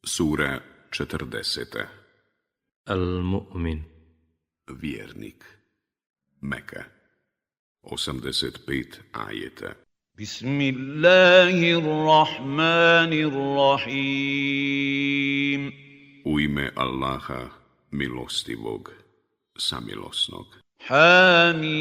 Sura 40. Al-Mu'min. Vjernik. Meka. 85 ajeta. Bismillahirrahmanirrahim. U ime Allaha, milostivog, samilosnog. Hamim.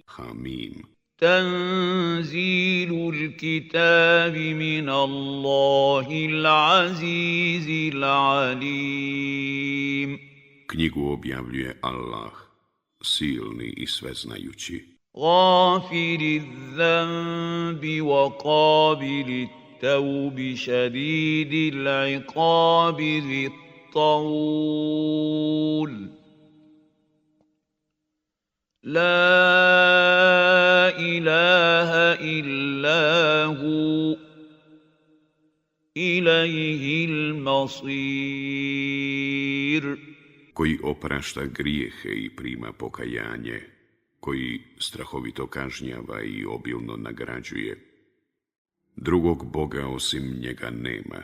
Hamim. تنزيل الكتاب من الله العزيز العليم. Knjigu objavljuje Allah, silni i sveznajući. غافر الذنب وقابل التوب شديد العقاب ذي الطول لا إله إلا هو إليه المصير. Koji oprašta grijehe i prima pokajanje, koji strahovito kažnjava i obilno nagrađuje. Drugog Boga osim njega nema,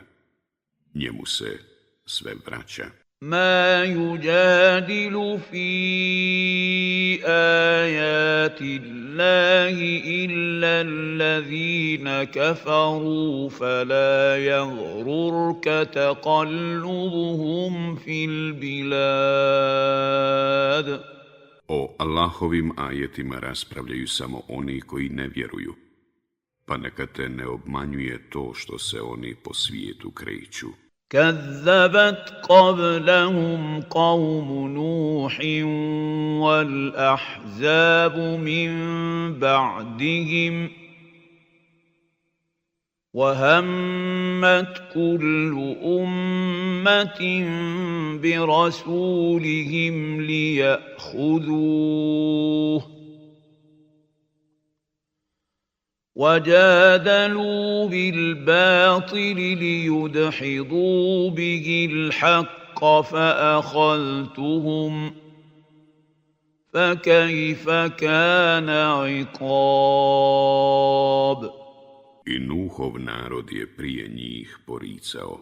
njemu se sve vraća. ما يجادل في آيات الله إلا الذين كفروا فلا يغررك تقلبهم في البلاد. O Allahovim ajetima raspravljaju samo oni koji ne vjeruju, pa neka te ne obmanjuje to što se oni po svijetu kreću. كذبت قبلهم قوم نوح والأحزاب من بعدهم وهمت كل أمة برسولهم ليأخذوه وجادلوا بالباطل ليدحضوا به الحق فأخذتهم فكيف كان عقاب. I Nuhov narod je prije njih poricao,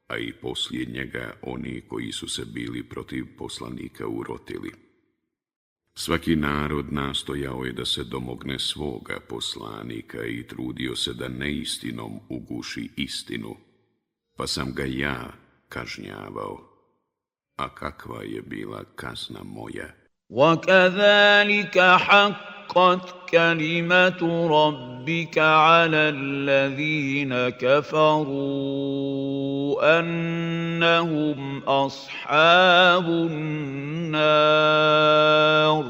a i poslije njega oni koji su se bili protiv poslanika urotili. Svaki narod nastojao je da se domogne svoga poslanika i trudio se da neistinom uguši istinu, pa sam ga ja kažnjavao. A kakva je bila kazna moja? وَكَذَلِكَ حَقَّتْ كَلِمَةُ رَبِّكَ عَلَى الَّذِينَ كَفَرُوا أَنَّهُمْ أَصْحَابُ النَّارِ.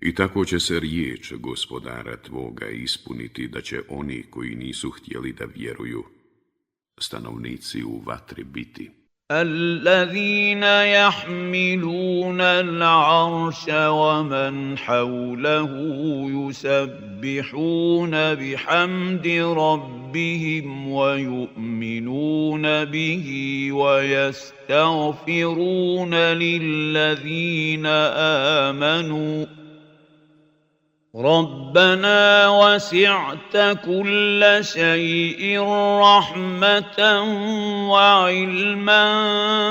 I tako će se riječ gospodara tvoga ispuniti da će oni koji nisu htjeli da vjeruju, stanovnici u vatri biti. الذين يحملون العرش ومن حوله يسبحون بحمد ربهم ويؤمنون به ويستغفرون للذين آمنوا ربنا وسعت كل شيء رحمة وعلما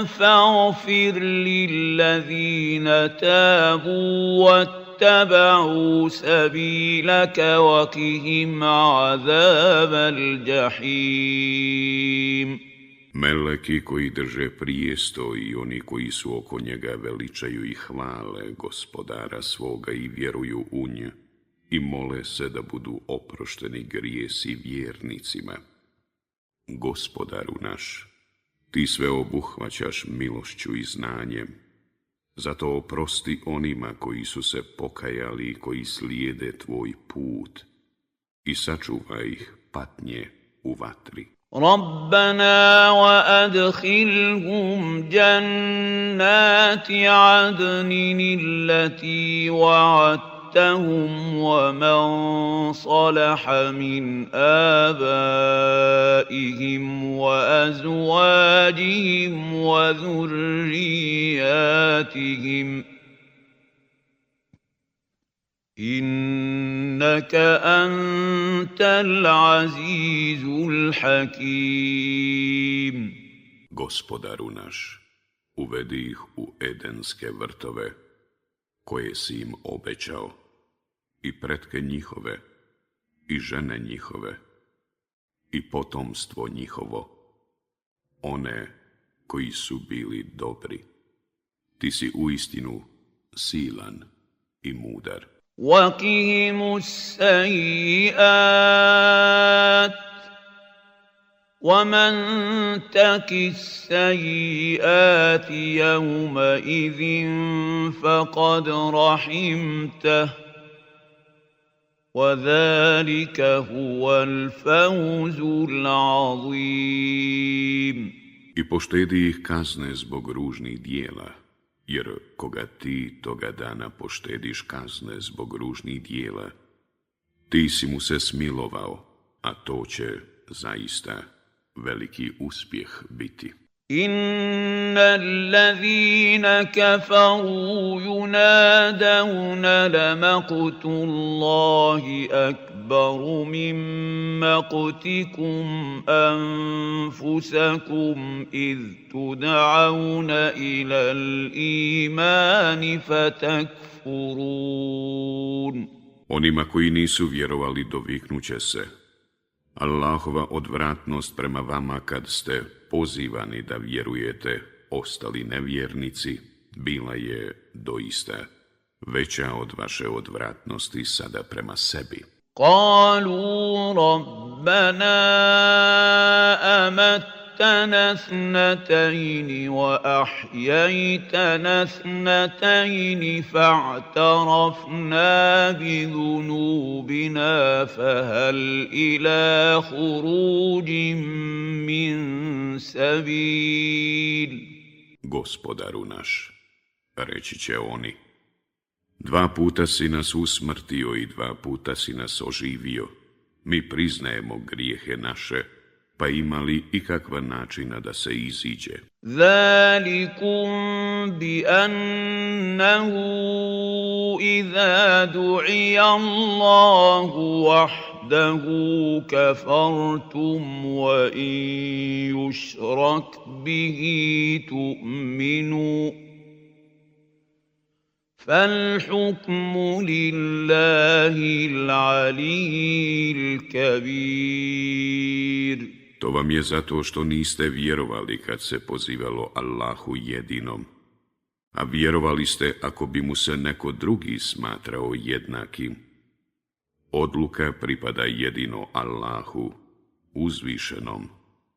فاغفر للذين تابوا واتبعوا سبيلك وقهم عذاب الجحيم. Meleki koji drže prijesto i oni koji su oko njega veličaju i hvale gospodara svoga i vjeruju u nje i mole se da budu oprošteni grijesi vjernicima. Gospodaru naš, ti sve obuhvaćaš milošću i znanjem, zato oprosti onima koji su se pokajali i koji slijede tvoj put i sačuvaj ih patnje u vatri. ربنا وأدخلهم جنات عدن التي وعدتهم ومن صلح من آبائهم وأزواجهم وذرياتهم إن إنك أنت العزيز الحكيم. Gospodaru naš, uvedi ih u edenske vrtove, koje si im obećao, i pretke njihove, i žene njihove, i potomstvo njihovo, one koji su bili dobri. Ti si uistinu silan i mudar. وقهم السيئات ومن تك السيئات يومئذ فقد رحمته وذلك هو الفوز العظيم. I poštedi ih kazne zbog ružnih dijela, jer koga ti toga dana poštediš kazne zbog ružnih dijela, ti si mu se smilovao, a to će zaista veliki uspjeh biti. إن الذين كفروا ينادون لمقت الله أكبر من مقتكم أنفسكم إذ تدعون إلى الإيمان فتكفرون. Onima koji nisu vjerovali doviknuće se: Allahova odvratnost prema vama kad ste pozivani da vjerujete, ostali nevjernici, bila je doista veća od vaše odvratnosti sada prema sebi. قالوا ربنا أمتنا اثنتين وأحييتنا اثنتين فاعترفنا بذنوبنا فهل إلى خروج من سبيل. Gospodaru naš, reći će oni, 2 puta si nas usmrtio i 2 puta si nas oživio. Mi priznajemo grijehe naše, pa ima li ikakva načina da se iziđe? ذلكم بأنه إذا دعي الله وحده كفرتم وإن يشرك به تؤمنوا فالحكم لله العلي الكبير. To vam je zato što niste vjerovali kad se pozivalo Allahu jedinom, a vjerovali ste ako bi mu se neko drugi smatrao jednakim. Odluka pripada jedino Allahu, uzvišenom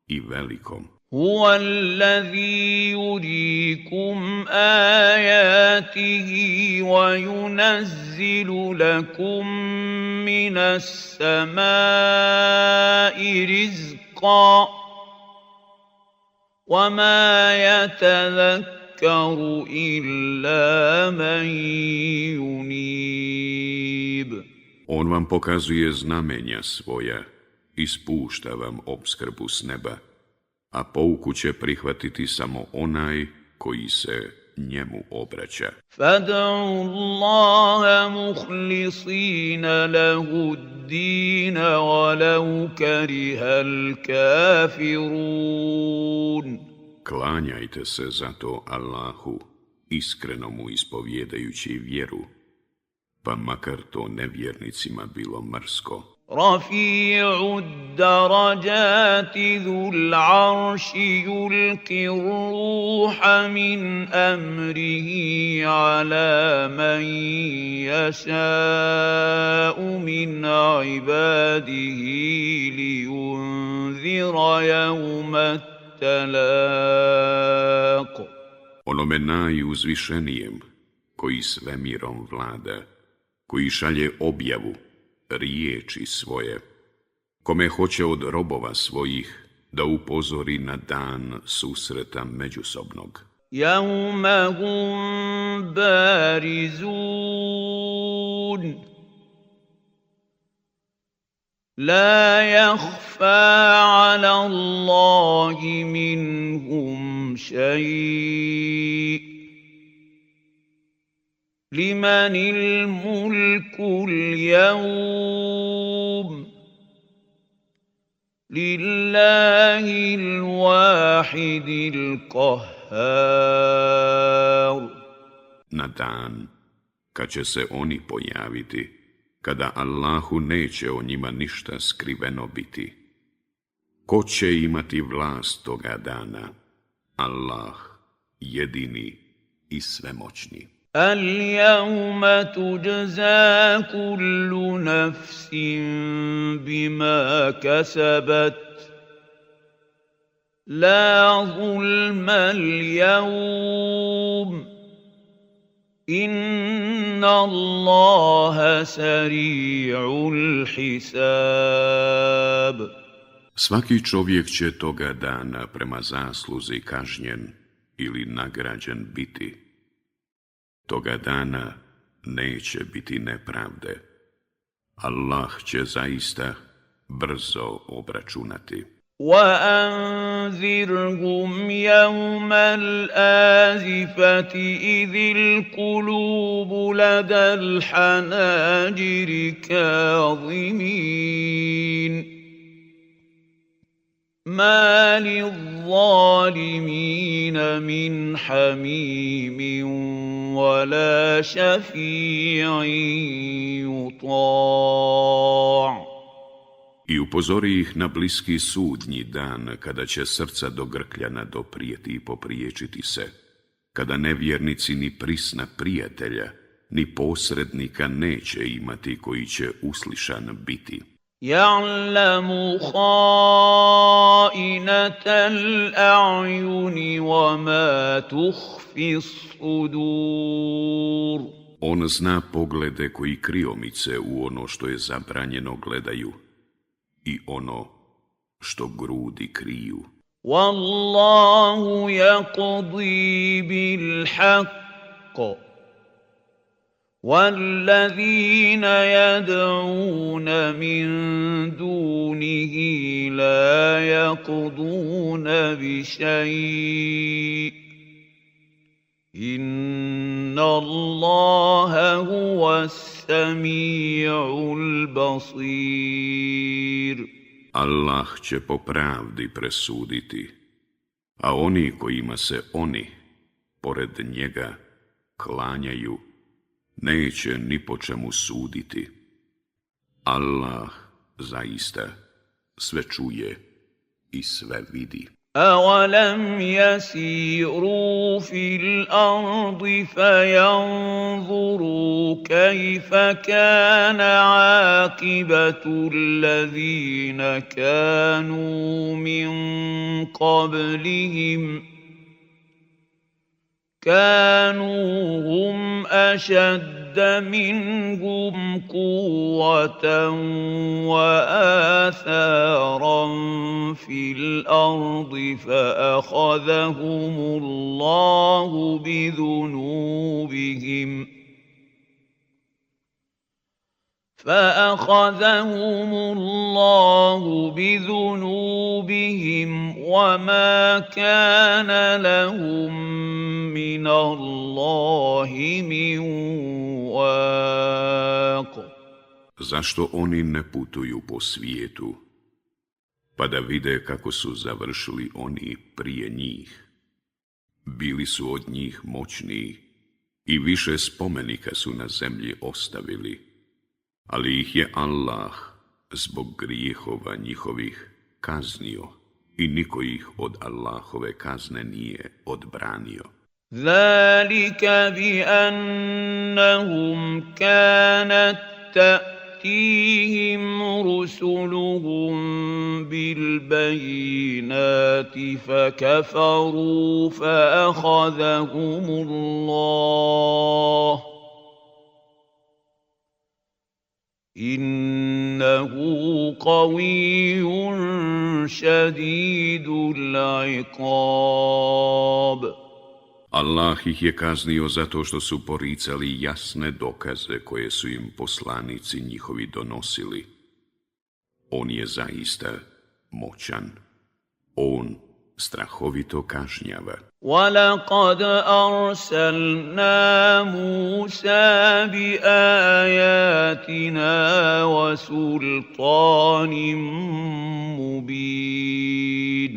i velikom. هو الذي يريكم آياته وينزل لكم من السماء رزقا وما يتذكر إلا من ينيب. On vam pokazuje znamenja svoja i spušta vam opskrbu s neba, a pouku će prihvatiti samo onaj koji se njemu obraća. فادعوا الله مخلصين له الدين ولو كره الكافرون. Klanjajte se zato Allahu, iskreno mu ispovjedajući vjeru, pa makar to nevjernicima bilo mrsko. رفيع الدرجات ذو العرش يلقي الروح من أمره على من يشاء من عباده لينذر يوم التلاق. Onome najuzvišenijem, koji svemirom vlada, koji šalje objavu, riječi svoje, kome hoće od robova svojih da upozori na dan susreta međusobnog. يوم هم بارزون لا يخفى على الله منهم شيء لمن الملك اليوم لله الواحد القهار. Na dan kad će se oni pojaviti, kada Allahu neće o njima ništa skriveno biti. Ko će imati vlast toga dana? Allah, jedini i svemoćni. اليوم تجزى كل نفس بما كسبت لا ظلم اليوم إن الله سريع الحساب. Svaki čovjek će toga dana prema zasluzi kažnjen ili nagrađen biti. Toga dana neće biti nepravde. Allah će zaista brzo obračunati. وأنذرهم يوم الآزفة إذ القلوب لدى الحناجر كاظمين ما للظالمين من حميم ولا شفيع يطاع. I upozori ih na bliski sudnji dan, kada će srca do grkljana doprijeti i popriječiti se, kada nevjernici ni prisna prijatelja, ni posrednika neće imati koji će uslišan biti. يعلم خائنة الأعين وما تخفي الصدور. On zna poglede koji kriomice u ono što je zabranjeno gledaju i ono što grudi kriju. والله يقضي بالحق والذين يدعون من دونه لا يقضون بشيء إن الله هو السميع البصير. Allah će po pravdi presuditi, a oni kojima se oni, pored njega, klanjaju, neće ni po čemu suditi. Allah zaista sve čuje i sve vidi. أَوَلَمْ يَسِيرُوا فِي الْأَرْضِ فَيَنظُرُوا كَيْفَ كَانَ عَاقِبَةُ الَّذِينَ كَانُوا مِن قَبْلِهِمْ كَانُوا هُمْ أَشَدَّ منهم قوة وآثارا في الأرض فأخذهم الله بذنوبهم وما كان لهم من الله من واق. Zašto oni ne putuju po svijetu, pa da vide kako su završili oni prije njih? Bili su od njih moćniji i više spomenika su na zemlji ostavili, ali ih je Allah zbog grijehova njihovih kaznio i niko ih od Allahove kazne nije odbranio. ذلك بأنهم كانت تأتيهم رسلهم بالبينات فكفروا فأخذهم الله إنه قوي شديد العقاب. Allah ih je kaznio zato što su poricali jasne dokaze koje su im poslanici njihovi donosili. On je zaista moćan. On strahovito kažnjava. وَلَقَدْ أَرْسَلْنَا مُوسَىٰ بِآيَاتِنَا وَسُلْطَانٍ مُّبِينٍ.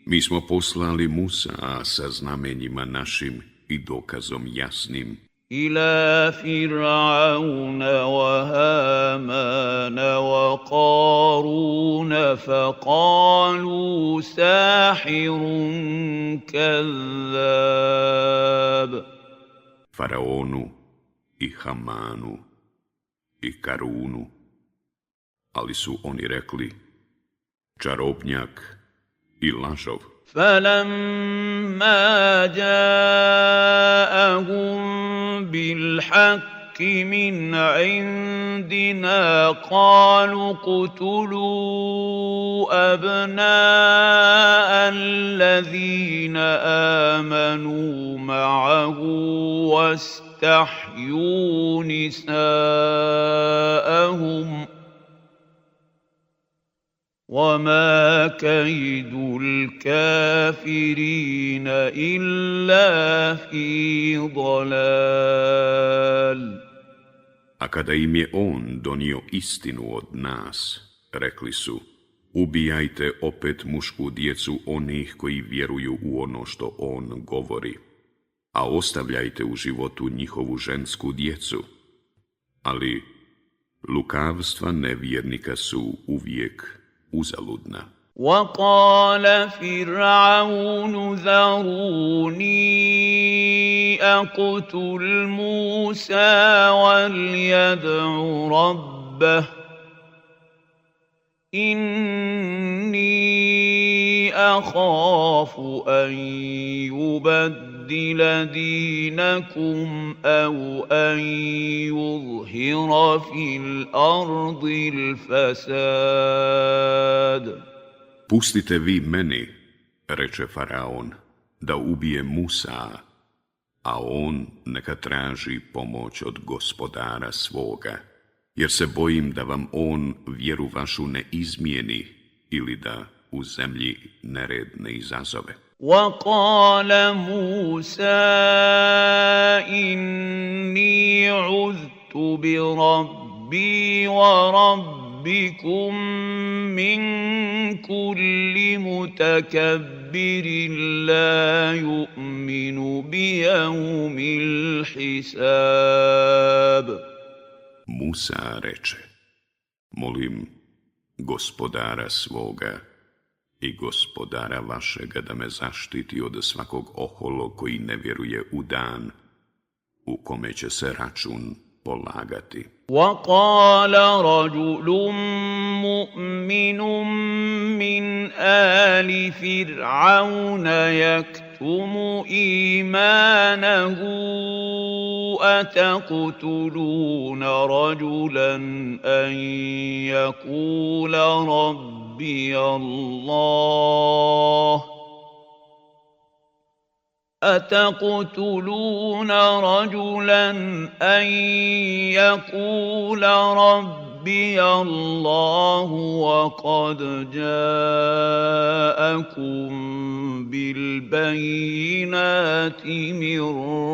Mi smo poslali Musa sa znamenjima našim i dokazom jasnim إِلَىٰ فِرْعَوْنَ وَهَامَانَ وَقَارُونَ فَقَالُوا سَاحِرٌ كَذَّابٌ. Faraonu i Hamanu i Karunu, ali su oni rekli čarobnjak i lažov. فَلَمَّا جَاءَهُم بِالْحَقِّ مِنْ عِندِنَا قَالُوا اقْتُلُوا أَبْنَاءَ الَّذِينَ آمَنُوا مَعَهُ وَاسْتَحْيُوا نِسَاءَهُمْ ۚ وَمَا كَيْدُ الْكَافِرِينَ إِلَّا فِي ضَلَالٍ. A kada im je on donio istinu od nas, rekli su, ubijajte opet mušku djecu onih koji vjeruju u ono što on govori, a ostavljajte u životu njihovu žensku djecu. Ali lukavstva nevjernika su uvijek uzaludna. وَقَالَ فِرْعَوْنُ ذَرُونِي أَقْتُلْ مُوسَىٰ وَلْيَدْعُ رَبَّهُ إِنِّي أَخَافُ أَن يُبَدِّلَ دِينَكُمْ أَوْ أَن يُظْهِرَ فِي الْأَرْضِ الْفَسَادَ. Pustite vi meni, reče Faraon, da ubije Musa, a on neka traži pomoć od gospodara svoga, jer se bojim da vam on vjeru vašu ne izmijeni ili da u zemlji nered ne izazove. وَقَالَ مُوسَىٰ إِنِّي عُذْتُ بِرَبِّي وَرَبِّكُم مِّن كُلِّ مُتَكَبِّرٍ لَّا يُؤْمِنُ بِيَوْمِ الْحِسَابِ. Musa reče, molim gospodara svoga i gospodara vašega da me zaštiti od svakog oholog koji ne vjeruje u dan u kome će se račun polagati. وَقَالَ رَجُلٌ مُّؤْمِنٌ مِّنْ آلِ فِرْعَوْنَ يَكْتُمُ إِيمَانَهُ أَتَقْتُلُونَ رَجُلًا أَن يَقُولَ رَبِّيَ اللَّهُ أَتَقْتُلُونَ رَجُلًا أَن يَقُولَ رَبِّيَ اللَّهُ وَقَدْ جَاءَكُم بِالْبَيِّنَاتِ مِن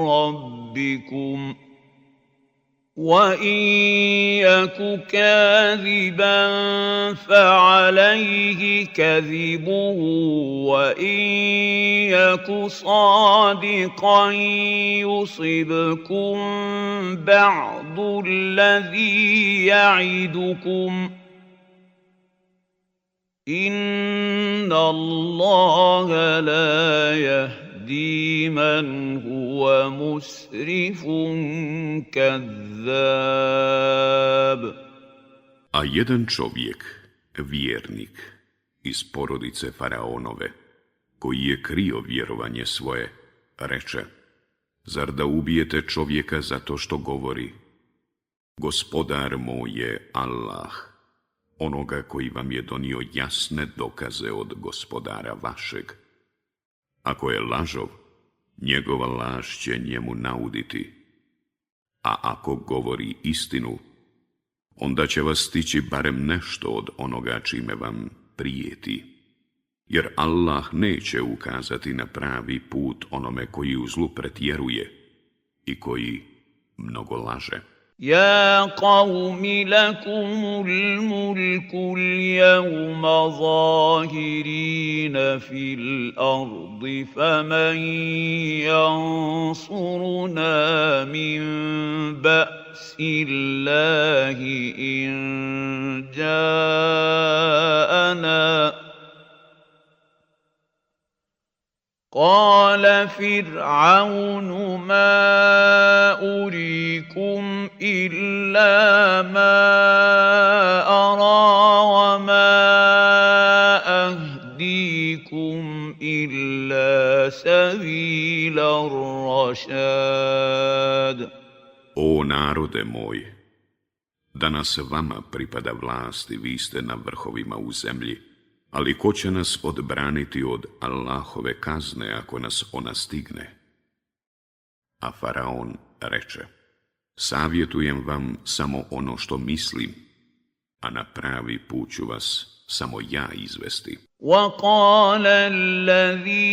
رَّبِّكُمْ ۖ وَإِن يَكُ كَاذِبًا فَعَلَيْهِ كَذِبُهُ وَإِن يَكُ صَادِقًا يُصِبْكُم بَعْضُ الَّذِي يَعِدُكُمْ ۖ إِنَّ اللَّهَ لَا يَهْدِي مَنْ هُوَ مُسْرِفٌ كَذَّابٌ. A jedan čovjek, vjernik, iz porodice Faraonove, koji je krio vjerovanje svoje, reče, zar da ubijete čovjeka zato što govori, gospodar moj je Allah, onoga koji vam je donio jasne dokaze od gospodara vašeg. Ako je lažov, njegova laž će njemu nauditi, a ako govori istinu, onda će vas stići barem nešto od onoga čime vam prijeti. jer Allah neće ukazati na pravi put onome koji u zlu pretjeruje i koji mnogo laže. يا قوم لكم الملك اليوم ظاهرين في الأرض فمن ينصرنا من بأس الله إن جاءنا قال فرعون ما أريكم إلا ما أرى وما أهديكم إلا سبيل الرشاد. O narode moj, danas vama pripada vlast i vi ste na vrhovima u zemlji, ali ko će nas odbraniti od Allahove kazne ako nas ona stigne? A Faraon reče, savjetujem vam samo ono što mislim, a na pravi put ću vas samo ja izvesti. وقال الذي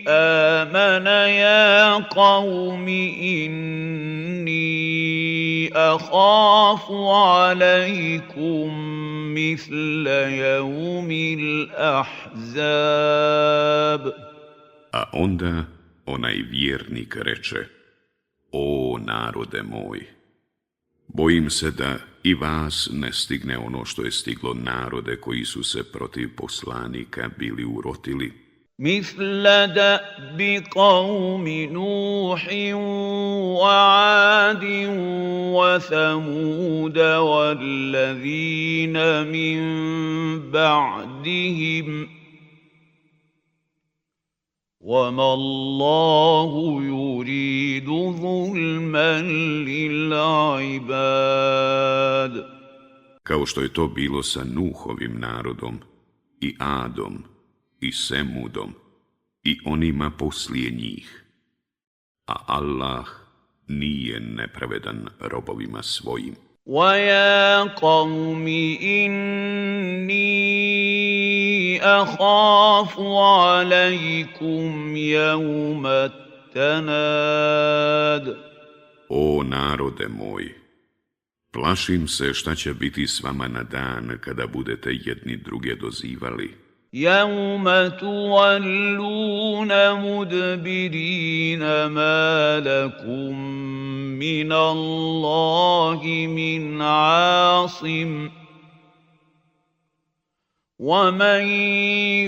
آمن يا قوم إني أخاف عليكم مثل يوم الأحزاب. A onda onaj vjernik reče, o narode moj, bojim se da i vas ne stigne ono što je stiglo narode koji su se protiv poslanika bili urotili. مثل دأب قوم نوح وعاد وثمود والذين من بعدهم وما الله يريد ظلما للعباد. Kao što je to bilo sa Nuhovim narodom i Adom i Semudom i onima poslije njih. A Allah nije nepravedan robovima svojim. وَيَا قَوْمِ إِنِّي أَخَافُ عَلَيْكُمْ يَوْمَ التَّنَادِ. O narode moj, plašim se šta će biti s vama na dan kada budete jedni druge dozivali. يَوْمَ تُوَلُّونَ مُدْبِرِينَ مَا لَكُمْ مِنَ اللَّهِ مِنْ عَاصِمٍ وَمَنْ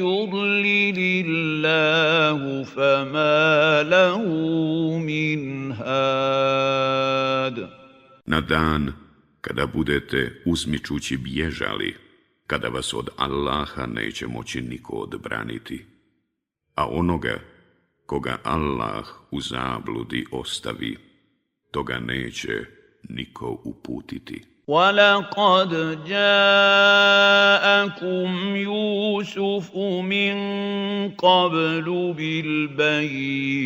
يُضْلِلِ اللَّهُ فَمَا لَهُ مِنْ هَادٍ. Na dan kada budete uzmičući bježali, kada vas od Allaha neće moći niko odbraniti, a onoga koga Allah u zabludi ostavi, toga neće niko uputiti. وَلَقَدْ جَاءَكُمْ يُوسُفُ مِنْ قَبْلُ بِالْبَيِّنَاتِ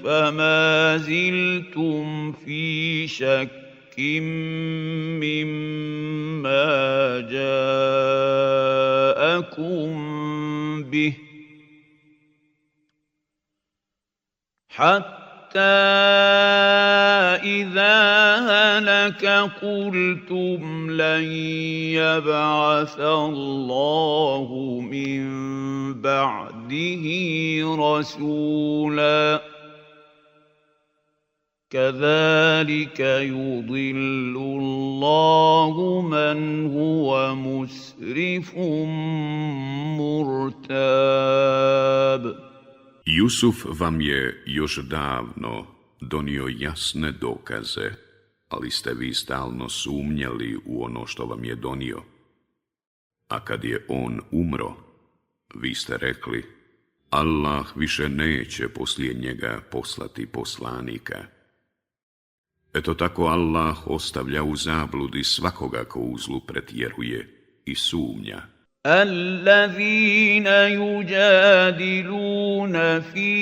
فَمَا زِلْتُمْ فِي شَكٍّ مما جاءكم به حتى إذا هلك قلتم لن يبعث الله من بعده رسولا كذلك يضل الله من هو مسرف مرتاب. Jusuf vam je još davno donio jasne dokaze, ali ste vi stalno sumnjali u ono što vam je donio. A kad je on umro, vi ste rekli, Allah više neće poslije njega poslati poslanika. Eto tako Allah ostavlja u zabludi svakoga ko u zlu pretjeruje i sumnja. الذين يجادلون في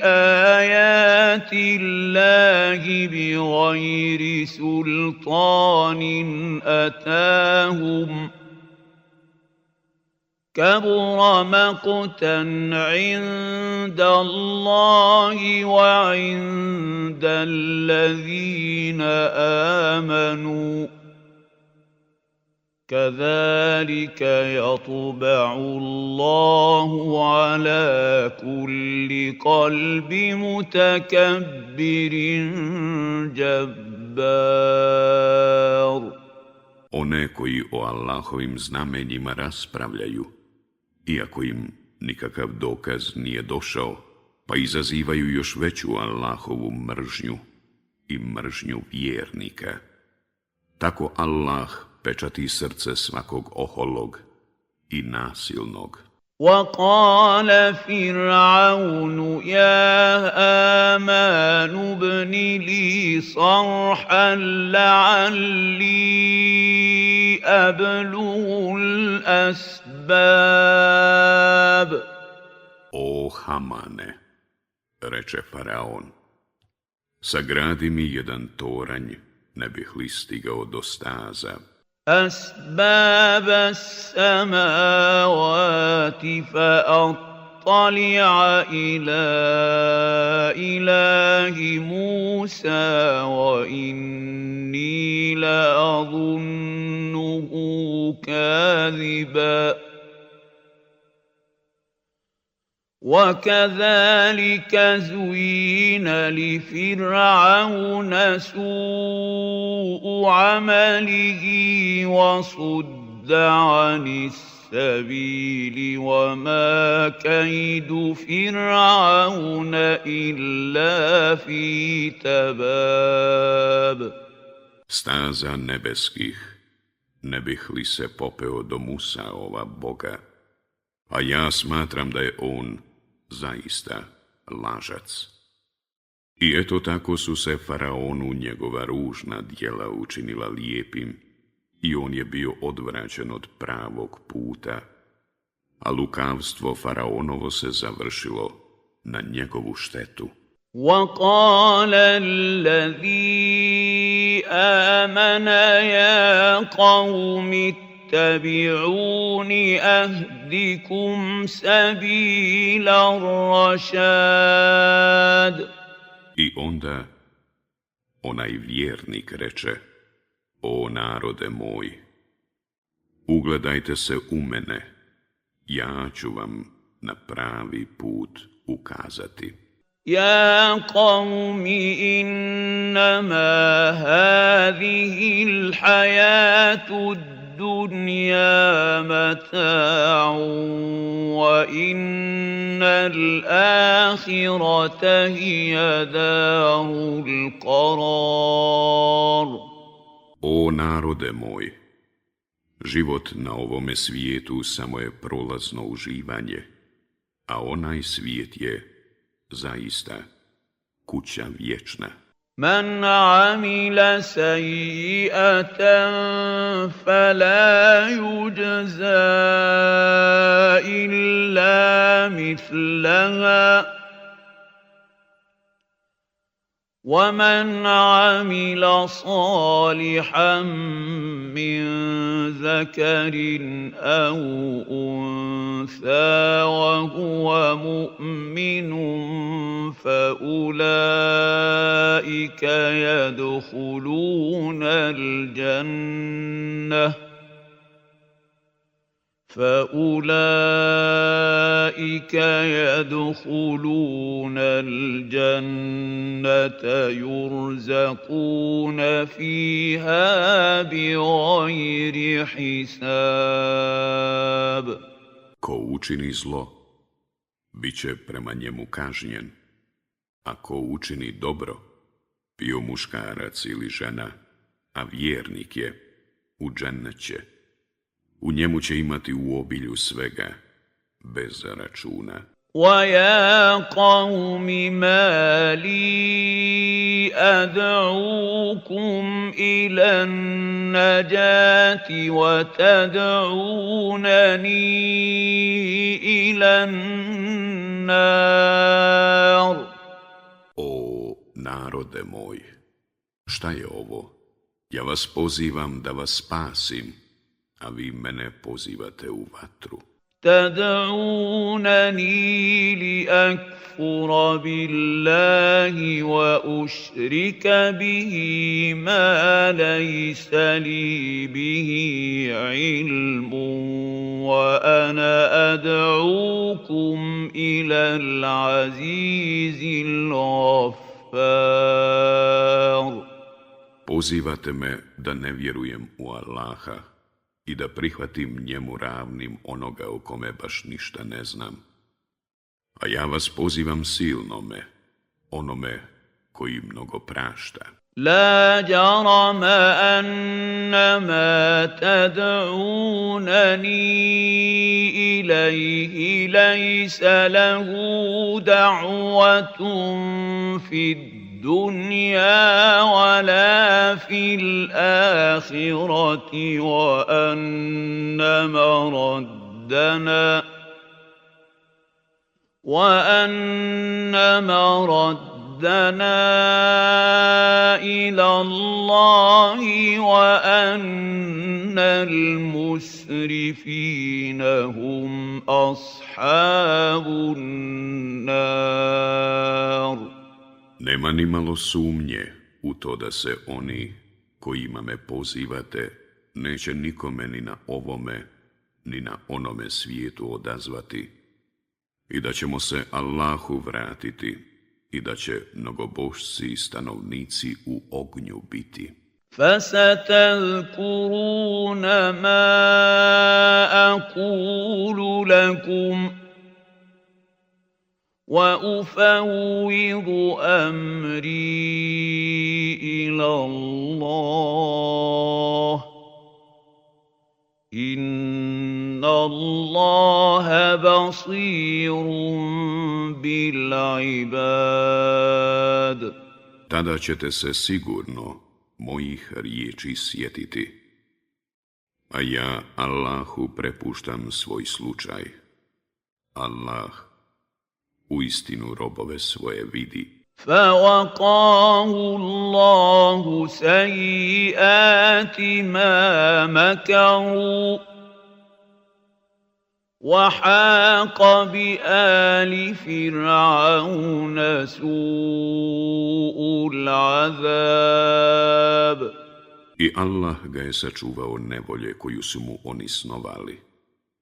آيات الله بغير سلطان أتاهم كبر مقتا عند الله وعند الذين آمنوا كذلك يطبع الله على كل قلب متكبر جبار. One koji o Allahovim znamenjima raspravljaju, iako im nikakav dokaz nije došao, pa izazivaju još veću Allahovu mržnju i mržnju vjernika. Tako Allah pečati srce svakog oholog i nasilnog. وقال فرعون يا آمان ابن لي صرحا لعلي أبلغ الأسباب. O Hamane, reče Faraon, sagradi mi jedan toranj, ne bih li stigao do staza. أسباب السماوات فأطلع إلى إله موسى وإني لأظنه كاذبا. وكذلك زين لفرعون سوء عمله وصد عن السبيل وما كيد فرعون إلا في تباب. Staza nebeskih, ne bih li se popeo do Musaova Boga, a ja smatram da je on zaista lažac. I eto tako su se Faraonu njegova ružna djela učinila lijepim i on je bio odvraćen od pravog puta, a lukavstvo Faraonovo se završilo na njegovu štetu. وقال الذي آمن يا قوم اتبعون أهدكم سبيل الرشاد. I onda onaj vjernik reče, o narode moj, ugledajte se u mene, ja ću vam na pravi put ukazati. يا قوم إنما هذه الحياة الدنيا متاع وإن الآخرة هي دار القرار. O narode moj, život na ovome svijetu samo je prolazno uživanje, a onaj svijet je zaista kuća vječna. من عمل سيئة فلا يجزى إلا مثلها ومن عمل صالحا من ذكر أو أنثى وهو مؤمن فأولئك يدخلون الجنة يرزقون فيها بغير حساب. Ko učini zlo, bit će prema njemu kažnjen, a ko učini dobro, bio muškarac ili žena, a vjernik je, u džennet će. U njemu će imati u obilju svega, bez računa. وَيَا قَوْمِ مَا لِي أَدْعُوكُمْ إِلَى النَّجَاةِ وَتَدْعُونَنِي إِلَى النَّارِ. O narode moj, šta je ovo? Ja vas pozivam da vas spasim, a vi mene pozivate u vatru. تدعونني لأكفر بالله وأشرك به ما ليس لي به علم وأنا أدعوكم إلى العزيز الغفار. Pozivate me da ne vjerujem u Allaha i da prihvatim njemu ravnim onoga o kome baš ništa ne znam. A ja vas pozivam silnome, onome koji mnogo prašta. لا جرم أنما تدعونني إليه ليس له دعوة في الدنيا ولا في الآخرة وأن مردنا إلى الله وأن المسرفين هم أصحاب النار. Nema ni malo sumnje u to da se oni kojima me pozivate neće nikome ni na ovome ni na onome svijetu odazvati i da ćemo se Allahu vratiti i da će mnogobožci i stanovnici u ognju biti. فستذكرون ما أقول لكم وأفوض أمري إلى الله إن الله بصير بالعباد. Tada ćete se sigurno mojih riječi sjetiti, a ja Allahu prepuštam svoj slučaj. Allah uistinu robove svoje vidi. فوقاه الله سيئات ما مكروا وحاق بآل فرعون سوء العذاب. I Allah ga je sačuvao nevolje koju su mu oni snovali,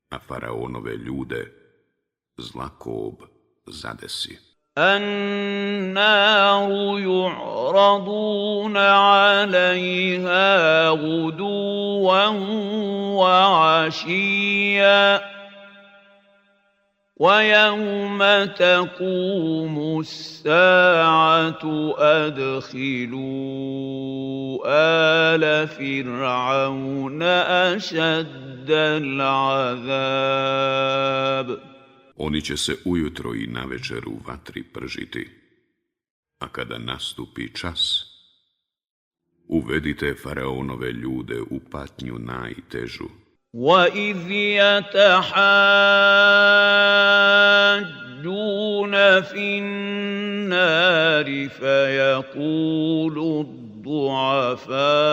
a faraonove ljude zlakob zadesi. النار يعرضون عليها غدوا وعشيا ويوم تقوم الساعة أدخلوا آل فرعون أشد العذاب. Oni će se ujutro i navečer u vatri pržiti, a kada nastupi čas, uvedite faraonove ljude u patnju najtežu. وَإِذْ يَتَحَاجُّونَ فِي النَّارِ فَيَقُولُ الضُّعَفَاءُ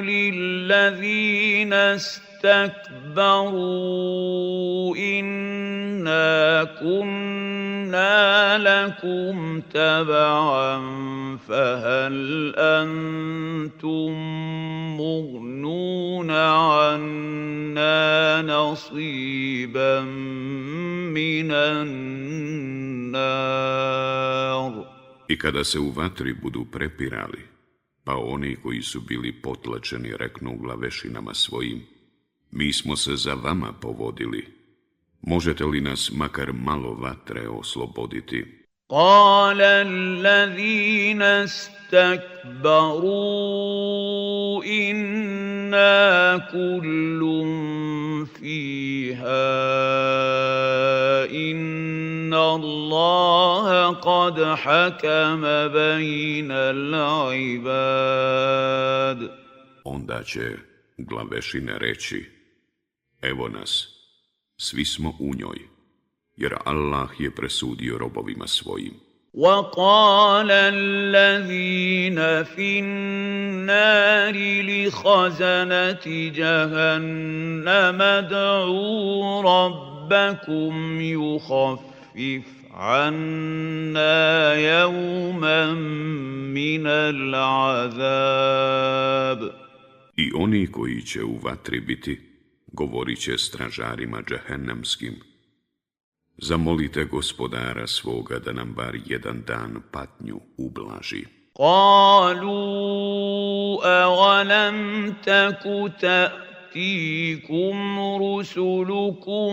للذين استكبروا إنا كنا لكم تبعا فهل أنتم مغنون عنا نصيبا من النار. I kada se u vatri budu prepirali, pa oni koji su bili potlačeni reknu glavešinama svojim, mi smo se za vama povodili, možete li nas makar malo vatre osloboditi? قال الذين استكبروا إنا كل فيها إن الله قد حكم بين العباد. Onda će glavešine reći, evo nas, svi smo u njoj, jer Allah je presudio robovima svojim. وقال الذين في النار لخزنة جهنم ادعوا ربكم يخفف عنا يوما من العذاب. I oni koji će u vatri biti, govorit će stražarima džehennemskim: zamolite gospodara svoga da nam bar jedan dan patnju ublaži. قالوا أولم تك تأتيكم رسلكم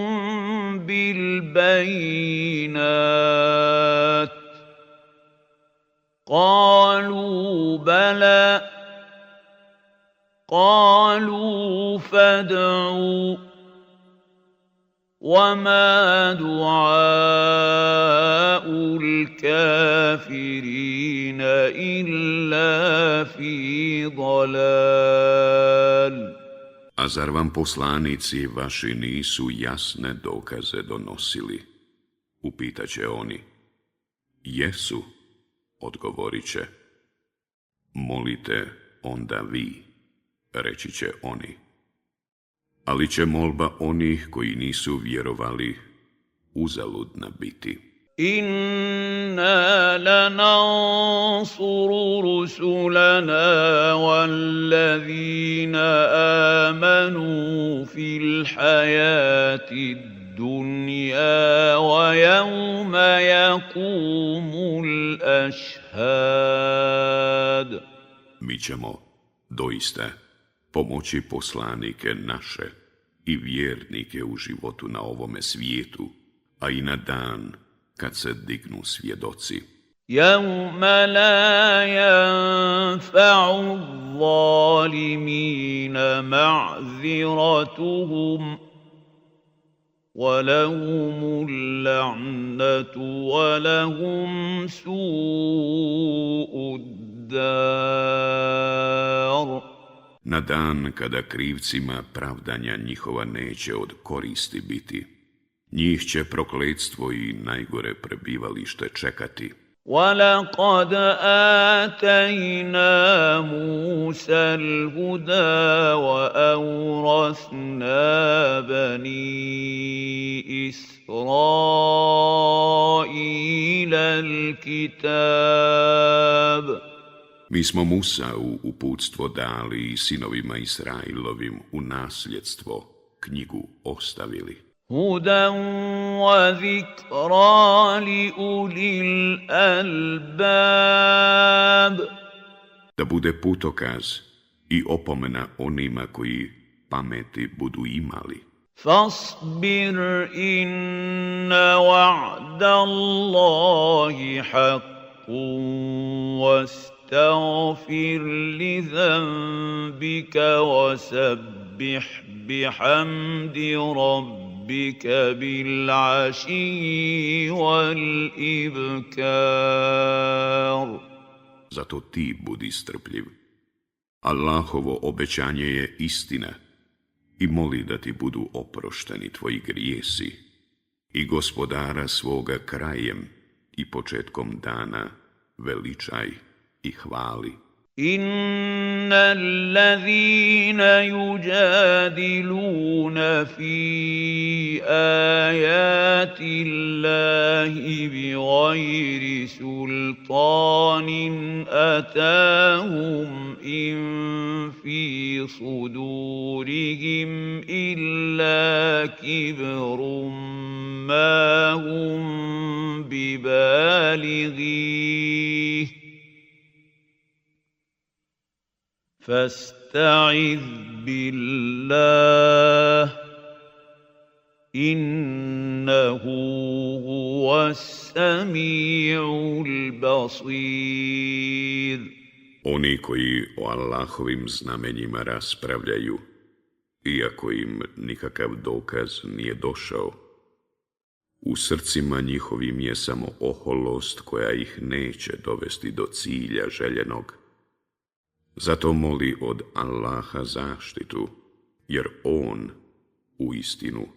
بالبينات قالوا بلى قالوا فادعوا وما دعاء الكافرين إلا في ضلال. A zar vam poslanici vaši nisu jasne dokaze donosili? Upitaće oni. Jesu, odgovorit će. Molite onda vi, reći će oni. Ali će molba onih koji nisu vjerovali uzaludna biti. إنا لننصر رسلنا والذين آمنوا في الحياة الدنيا ويوم يقوم الأشهاد. Mi ćemo doista pomoći poslanike naše i vjernike u životu na ovome svijetu, a i na dan kad se dignu svjedoci. يوم لا ينفع الظالمين معذرتهم ولهم اللعنة ولهم سوء الدار. Na dan kada krivcima pravdanja njihova neće od koristi biti, njih će prokletstvo i najgore prebivalište čekati. وَلَقَدْ آتَيْنَا مُوسَى الْهُدَى وَأَوْرَثْنَا بَنِي إِسْرَائِيلَ الْكِتَابَ. Mi smo Musa u uputstvo dali i sinovima Israilovim u nasljedstvo knjigu ostavili. هُدًى وَذِكْرَى لِأُولِي الْأَلْبَابِ. Da bude putokaz i opomena onima koji pameti budu imali. فاصبر إن وعد الله حق واستغفر لذنبك وسبح بحمد ربك بالعشي والإبكار. Zato ti budi strpljiv. Allahovo obećanje je istina i moli da ti budu oprošteni tvoji grijesi i gospodara svoga krajem i početkom dana veličaj i hvali. إن الذين يجادلون في آيات الله بغير سلطان أتاهم إن في صدورهم إلا كبر ما هم ببالغيه فاستعذ بالله إنه هو السميع البصير. Oni koji o Allahovim znamenjima raspravljaju, iako im nikakav dokaz nije došao, u srcima njihovim je samo oholost koja ih neće dovesti do cilja željenog. Zato moli od Allaha zaštitu, jer On uistinu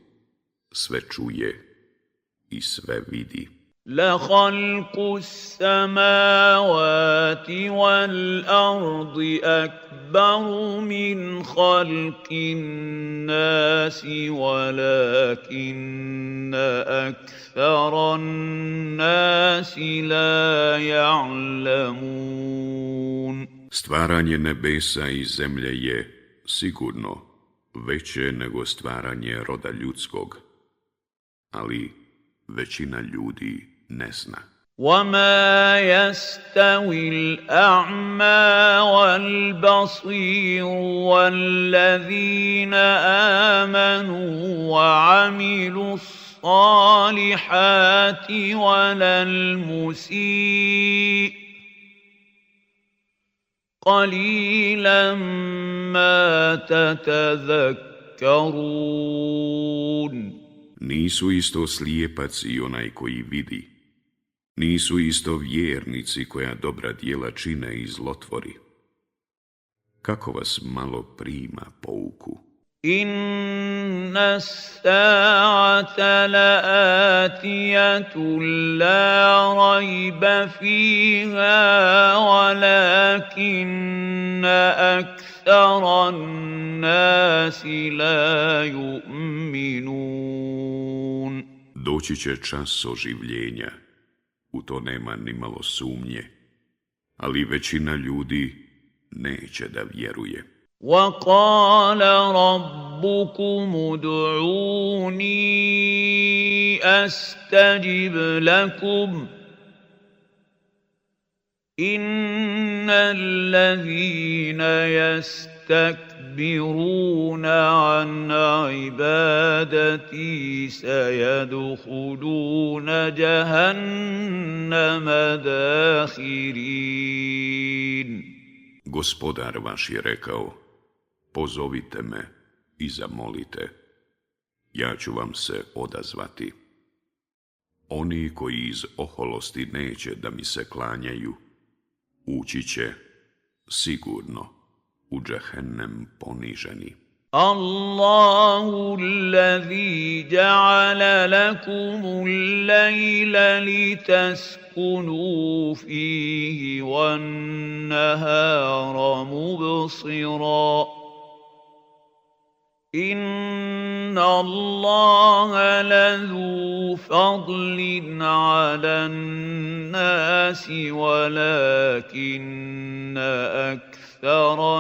sve čuje i sve vidi. لخلق السماوات والأرض أكبر من خلق الناس ولكن أكثر الناس لا يعلمون. Stvaranje nebesa i zemlje je sigurno veće nego stvaranje roda ljudskog, ali većina ljudi ne zna. وما يستوي الأعمى والبصير والذين آمنوا وعملوا الصالحات ولا المسيء قليلا ما تتذكرون. Nisu isto slijepac i onaj koji vidi. Nisu isto vjernici koja dobra djela čine i zlotvori. Kako vas malo prima pouku? Inna as-sa'ata la'atiyatu la rayba fiha walakinna akthara an-nasi la yu'minun. Doći će čas oživljenja, u to nema ni malo sumnje, ali većina ljudi neće da vjeruje. وَقَالَ رَبُّكُمُ ادْعُونِي أَسْتَجِبْ لَكُمْ إِنَّ الَّذِينَ يَسْتَكْبِرُونَ عَنْ عِبَادَتِي سَيَدْخُلُونَ جَهَنَّمَ دَاخِرِينَ. Gospodar vaš je rekao, pozovite me i zamolite, ja ću vam se odazvati. Oni koji iz oholosti neće da mi se klanjaju, ući će sigurno u džehennem poniženi. Allahu allazi ja'ala lakumul lejla litaskunu fihi wan nahara mubsira. Inna Allaha lazu fadlin ala nasi walakinna akthara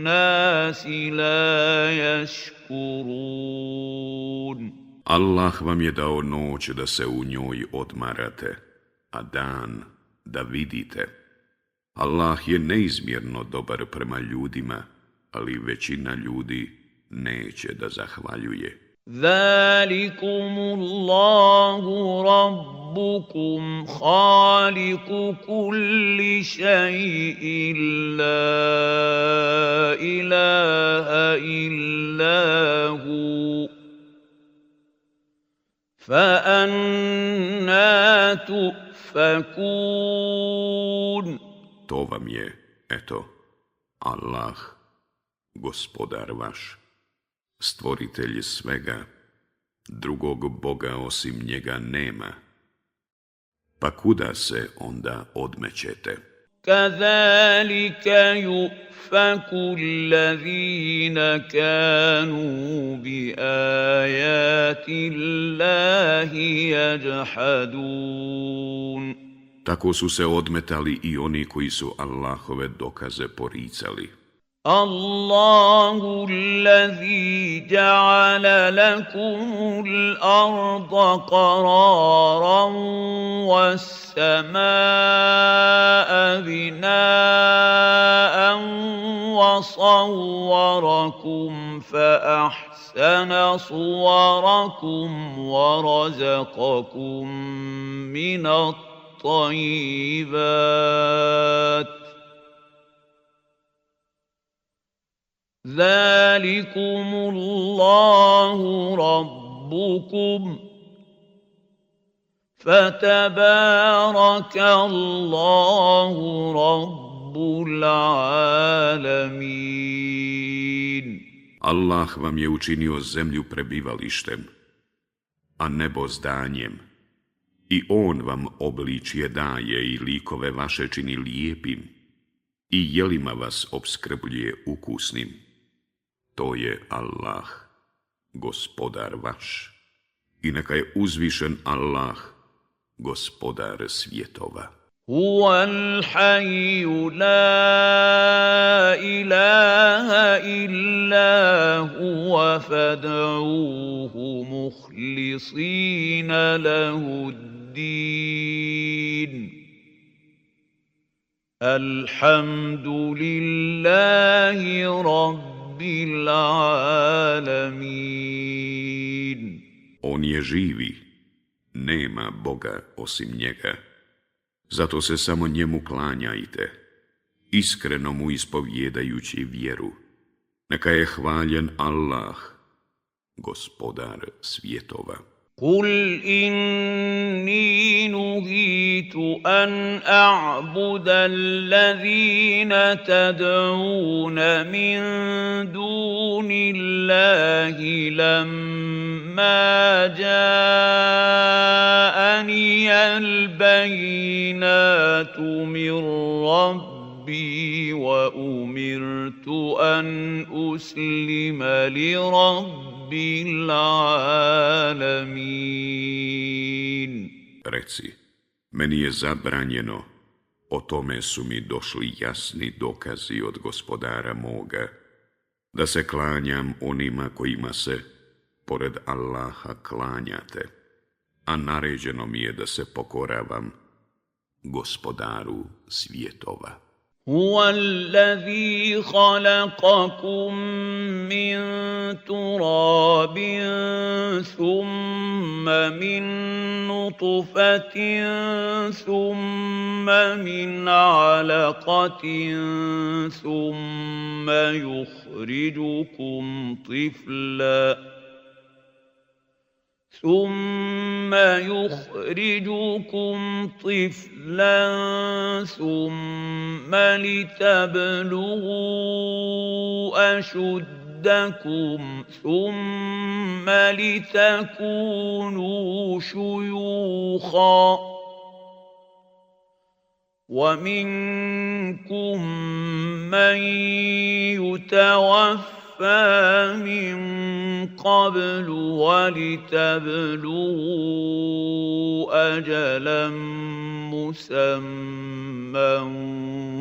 nasi la yashkurun. Allah vam je dao noć da se u njoj odmarate, a dan da vidite. Allah je neizmjerno dobar prema ljudima, ali većina ljudi neće da zahvaljuje. Zalikumullahu rabbukum khaliqu kulli shay'in la ilaha illa hu fa anna tufakun. To vam je, eto, Allah, gospodar vaš, stvoritelj svega, drugog Boga osim njega nema. Pa kuda se onda odmećete? Kazalika yufaku allazina kanu bi ajati Allahi yajhadun. Tako su se odmetali i oni koji su Allahove dokaze poricali. الله الذي جعل لكم الأرض قرارا والسماء بناء وصوركم فأحسن صوركم ورزقكم من الطيبات ذلكم الله ربكم فتبارك الله رب العالمين. Allah vam je učinio zemlju prebivalištem, a nebo zdanjem. I on vam obličje daje i likove vaše čini lijepim, i jelima vas opskrbljuje ukusnim. To je Allah, gospodar vaš. I neka je uzvišen Allah, gospodar svjetova. Huwal hayyu la ilaha illa huwa fad'uhu mukhlisina lahu ddin. Alhamdulillahi rabbil alamin. On je živi, nema Boga osim njega. Zato se samo njemu klanjajte, iskreno mu ispovjedajući vjeru. Neka je hvaljen Allah, gospodar svjetova. Kul inni nuhitu an a'buda allazina tad'una min duni Allahi lamma ja'ani al-bayinatu min Rabbi wa umirtu an uslima li Rabbil alamin. Reci, meni je zabranjeno, o tome su mi došli jasni dokazi od gospodara moga, da se klanjam onima kojima se, pored Allaha, klanjate, a naređeno mi je da se pokoravam gospodaru svjetova. هو الذي خلقكم من تراب ثم من نطفة ثم من علقة ثم يخرجكم طفلا ثم لتبلغوا أشدكم ثم لتكونوا شيوخا ومنكم من يتوفى من قبل ولتبلغوا أجلا مسمى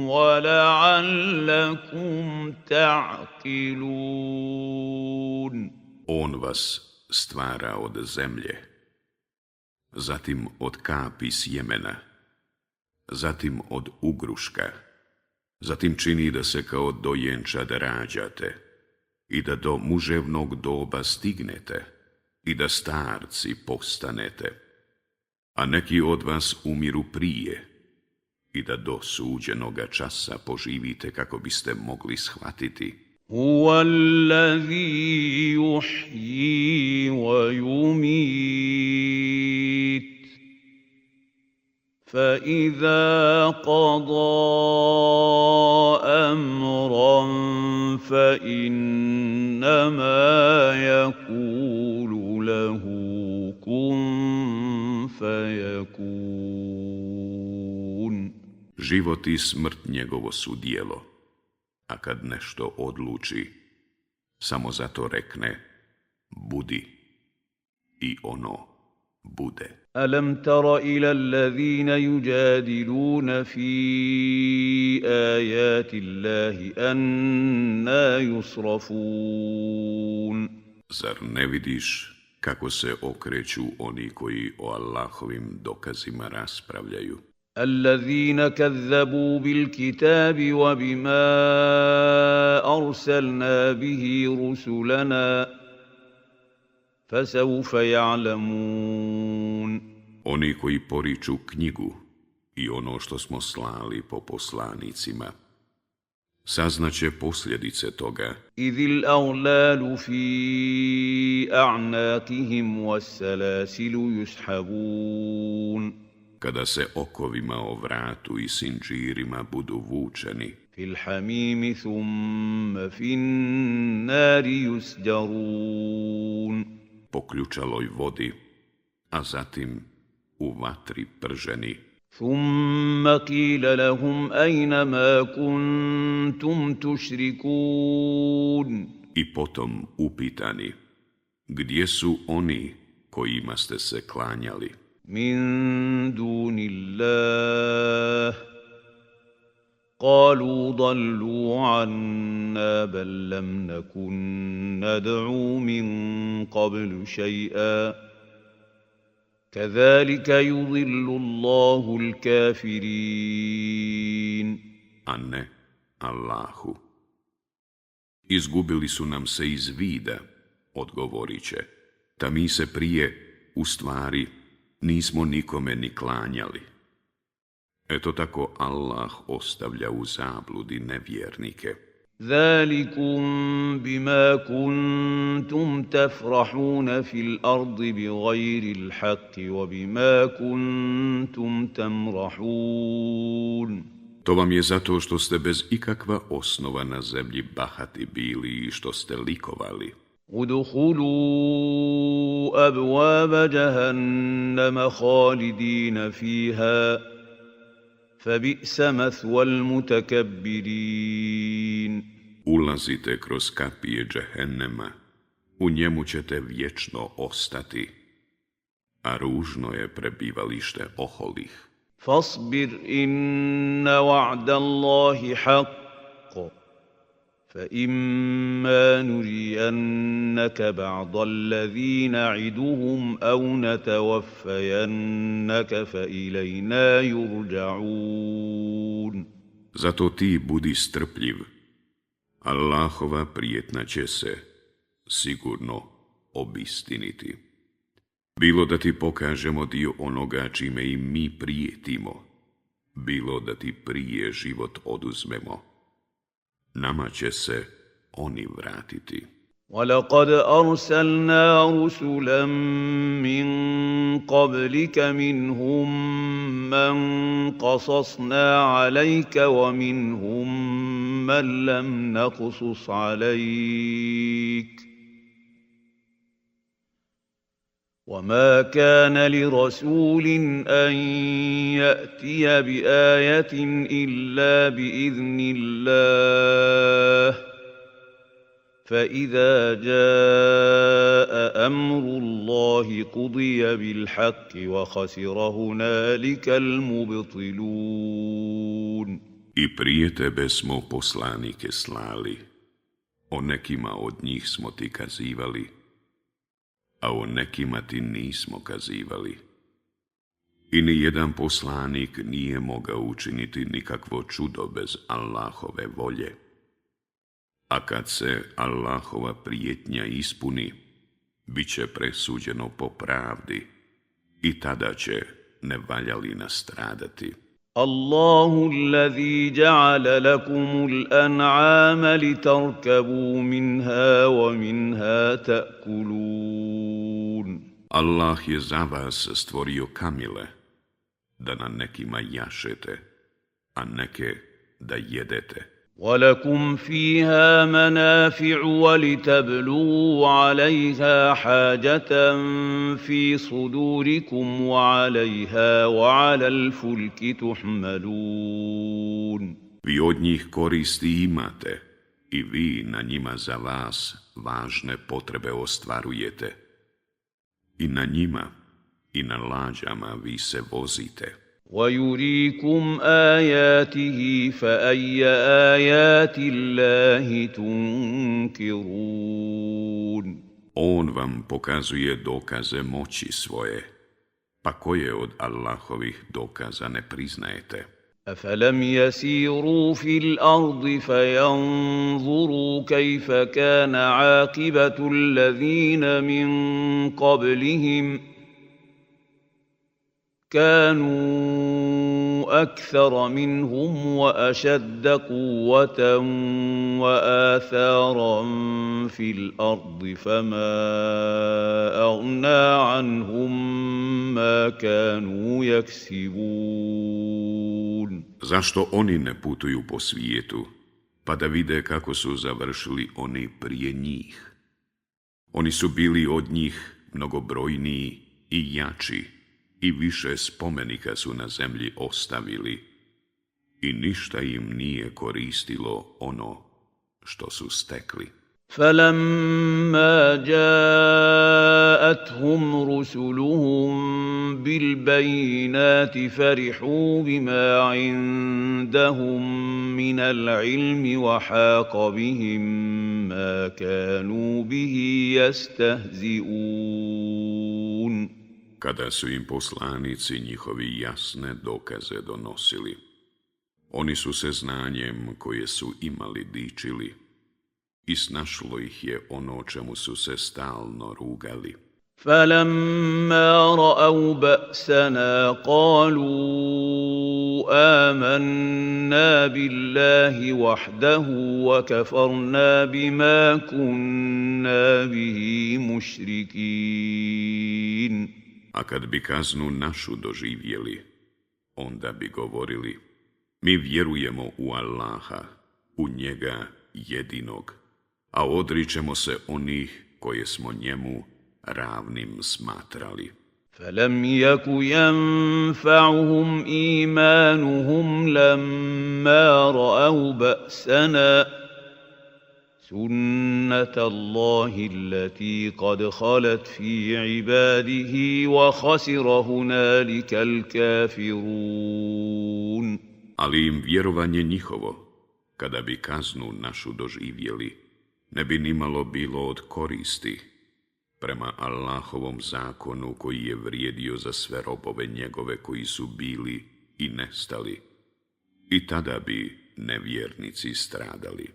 ولعلكم تعقلون. On vas stvara od zemlje, zatim od kapi sjemena, zatim od ugruška, zatim čini da se kao dojenčad rađate i da do muževnog doba stignete i da starci postanete, a neki od vas umiru prije i da do suđenoga časa poživite kako biste mogli shvatiti. هو الذي يحيي ويميت فإذا قضى أمرا فإنما يقول له كن فيكون. Život i smrt njegovo su djelo, a kad nešto odluči, samo zato rekne budi i ono bude. ألم تر إلى الذين يجادلون في آيات الله أنى يصرفون. Zar ne vidiš kako se okreću oni koji o Allahovim dokazima raspravljaju? الذين كذبوا بالكتاب وبما أرسلنا به رسلنا فسوف يعلمون. Oni koji poriču knjigu i ono što smo slali po poslanicima, saznaće posljedice toga. إذ الأغلال في أعناقهم والسلاسل يسحبون. Kada se okovima o vratu i sinđirima budu vučeni, في الحميم ثم في النار يسجرون. po ključaloj vodi, a zatim u vatri prženi. ثم قيل لهم أين ما كنتم تشركون I potom upitani, gdje su oni kojima ste se klanjali? من دون الله قالوا ضلوا عنا بل لم نكن ندعو من قبل شيئا كذلك يضل الله الكافرين A ne Allahu. Izgubili su nam se iz vida, odgovorit će, ta mi se prije, u stvari, nismo nikome ni klanjali. Eto tako Allah ostavlja u zabludi nevjernike. ذلكم بما كنتم تفرحون في الأرض بغير الحق وبما كنتم تمرحون To vam je zato što ste bez ikakva osnova na zemlji bahati bili i što ste likovali. ادخلوا أبواب جهنم خالدين فيها فبئس مثوى المتكبرين Ulazite kroz kapije džehennema, u njemu ćete vječno ostati, a ružno je prebivalište oholih. فاصبر إن وعد الله حق فإما نرينك بعض الذي نعدهم أو نتوفينك فإلينا يرجعون Zato ti budi strpljiv. Allahova prijetna će se sigurno obistiniti. Bilo da ti pokažemo dio onoga čime i mi prijetimo, bilo da ti prije život oduzmemo, nama će se oni vratiti. ولقد أرسلنا رسلا من قبلك منهم من قصصنا عليك ومنهم من لم نقصص عليك وما كان لرسول أن يأتي بآية إلا بإذن الله فإذا جاء أمر الله قضي بالحق وخسر هنالك المبطلون I prije tebe smo poslanike slali, o nekima od njih smo ti kazivali, a o nekima ti nismo kazivali. I ni jedan poslanik nije mogao učiniti nikakvo čudo bez Allahove volje. A kad se Allahova prijetnja ispuni, bit će presuđeno po pravdi i tada će nevaljali nastradati. الله الذي جعل لكم الأنعام لتركبوا منها ومنها تأكلون Allah je za vas stvorio kamile, da na nekima jašete, a neke da jedete. ولكم فيها منافع ولتبلغوا عليها حاجة في صدوركم وعليها وعلى الفلك تحملون Vi od njih koristi imate i vi na njima za vas važne potrebe ostvarujete. I na njima i na lađama vi se vozite. ويريكم آياته فأي آيات الله تنكرون On vam pokazuje dokaze moći svoje, pa koje od Allahovih dokaza ne priznajete? أفلم يسيروا في الأرض فينظروا كيف كان عاقبة الذين من قبلهم كانوا أكثر منهم وأشد قوة وآثارا في الأرض فما أغنى عنهم ما كانوا يكسبون Zašto oni ne putuju po svijetu, pa da vide kako su završili oni prije njih? Oni su bili od njih mnogobrojniji i jači i više spomenika su na zemlji ostavili i ništa im nije koristilo ono što su stekli. فلما جاءتهم رسلهم بالبينات فرحوا بما عندهم من العلم وحاق بهم ما كانوا به يستهزئون. Kada su im poslanici njihovi jasne dokaze donosili, oni su se znanjem koje su imali dičili i snašlo ih je ono čemu su se stalno rugali. فلما رأوا بأسنا قالوا آمنا بالله وحده وكفرنا بما كنا به مشركين. A kad bi kaznu našu doživjeli, onda bi govorili, mi vjerujemo u Allaha, u njega jedinog, a odričemo se onih koje smo njemu ravnim smatrali. فلم يك ينفعهم إيمانهم لما رأوا بأسنا سنة الله التي قد خلت في عباده وخسر هنالك الكافرون. Ali im vjerovanje njihovo, kada bi kaznu našu doživjeli, ne bi nimalo bilo od koristi prema Allahovom zakonu koji je vrijedio za sve robove njegove koji su bili i nestali. I tada bi nevjernici stradali.